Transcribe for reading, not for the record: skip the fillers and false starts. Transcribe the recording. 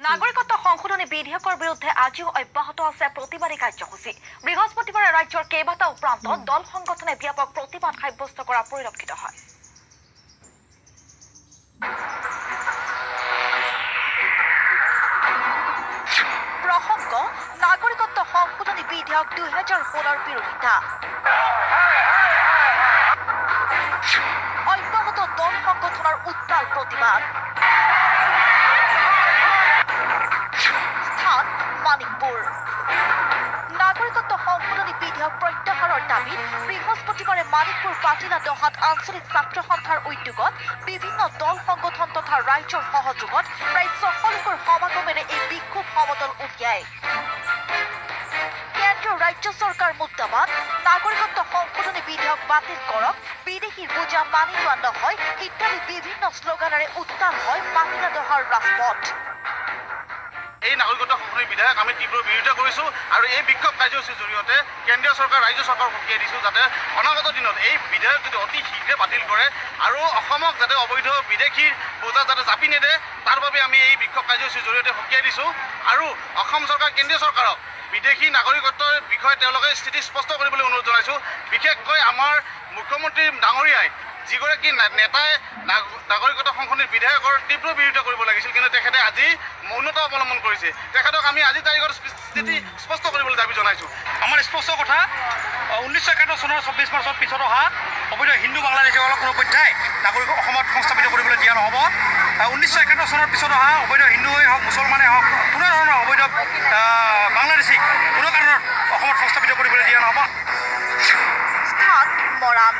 নাগৰিকত্ব সংশোধনী বিধেয়কৰ বিৰুদ্ধে আজিও অব্যাহত আছে প্ৰতিবাদী কাৰ্যসূচী। বৃহস্পতিবাৰে ৰাজ্যৰ কেইবাটাও প্ৰান্তত দল সংগঠনে ব্যাপক প্ৰতিবাদ সাব্যস্ত কৰা পৰিলক্ষিত হয়। প্ৰসংগ নাগৰিকত্ব সংশোধনী বিধেয়ক 2016ৰ বিৰোধিতা। অব্যাহত দল সংগঠনৰ উত্তাল প্ৰতিবাদ। স্থান মানিকপুৰ। নাগৰিকত্ব সংশোধনী বিধেয়ক প্ৰত্যাহাৰৰ দাবীত বৃহস্পতিবাৰে মানিকপুৰ পাটিলা দহাত আঞ্চলিক ছাত্ৰ সন্থাৰ উদ্যোগত বিভিন্ন দল সংগঠন তথা ৰাইজৰ সহযোগত প্ৰায় 600 লোকৰ সমাগমেৰে এই বিক্ষোভ সমদল উলিয়ায়। কেন্দ্ৰীয় ৰাজ্য চৰকাৰ মুৰ্দাবাদ, নাগৰিকত্ব সংশোধনী বিধেয়ক বাতিল কৰক, বিদেশীৰ বোজা মানি লোৱা নহয় ইত্যাদি বিভিন্ন শ্লোগানেৰে উত্তাল হয় পাটিলা দহাৰ ৰাজপথ। এই নাগৰিকত্ব সংশোধনী বিধেয়ক আমি তীব্ৰ বিৰোধিতা কৰিছোঁ আৰু এই বিক্ষোভ কাৰ্যসূচীৰ জৰিয়তে কেন্দ্ৰীয় চৰকাৰ, ৰাজ্য চৰকাৰক সকীয়াই দিছোঁ যাতে অনাগত দিনত এই বিধেয়ক যদি অতি শীঘ্ৰে বাতিল কৰে আৰু অসমক যাতে অবৈধ বিদেশীৰ বোজা যাতে জাপি নেদে তাৰ বাবে আমি এই বিক্ষোভ কাৰ্যসূচীৰ জৰিয়তে সকীয়াই দিছোঁ। আৰু অসম চৰকাৰ, কেন্দ্ৰীয় চৰকাৰক বিদেশী নাগৰিকত্বৰ বিষয়ে তেওঁলোকে স্থিতি স্পষ্ট কৰিবলৈ অনুৰোধ জনাইছোঁ। বিশেষকৈ আমাৰ মুখ্যমন্ত্ৰী ডাঙৰীয়াই যিগৰাকী নেতাই নাগৰিকত্ব সংশোধনী বিধেয়কৰ তীব্ৰ বিৰোধিতা কৰিব লাগিছিল, কিন্তু তেখেতে আজি মৌনতা অৱলম্বন কৰিছে। তেখেতক আমি আজি তাৰিখৰ স্থিতি স্পষ্ট কৰিবলৈ দাবী জনাইছোঁ। আমাৰ স্পষ্ট কথা, 1971 চনৰ 24 মাৰ্চৰ পিছত অহা অবৈধ হিন্দু বাংলাদেশীসকলক কোনো পধ্যায় নাগৰিক অসমত সংস্থাপিত কৰিবলৈ দিয়া নহ'ব। 1971 চনৰ পিছত অহা অবৈধ হিন্দুৱেই হওক, মুছলমানেই হওক, কোনো ধৰণৰ অবৈধ বাংলাদেশীক কোনো কাৰণত অসমত সংস্থাপিত কৰিবলৈ দিয়া নহ'ব। স্থান মৰাণ।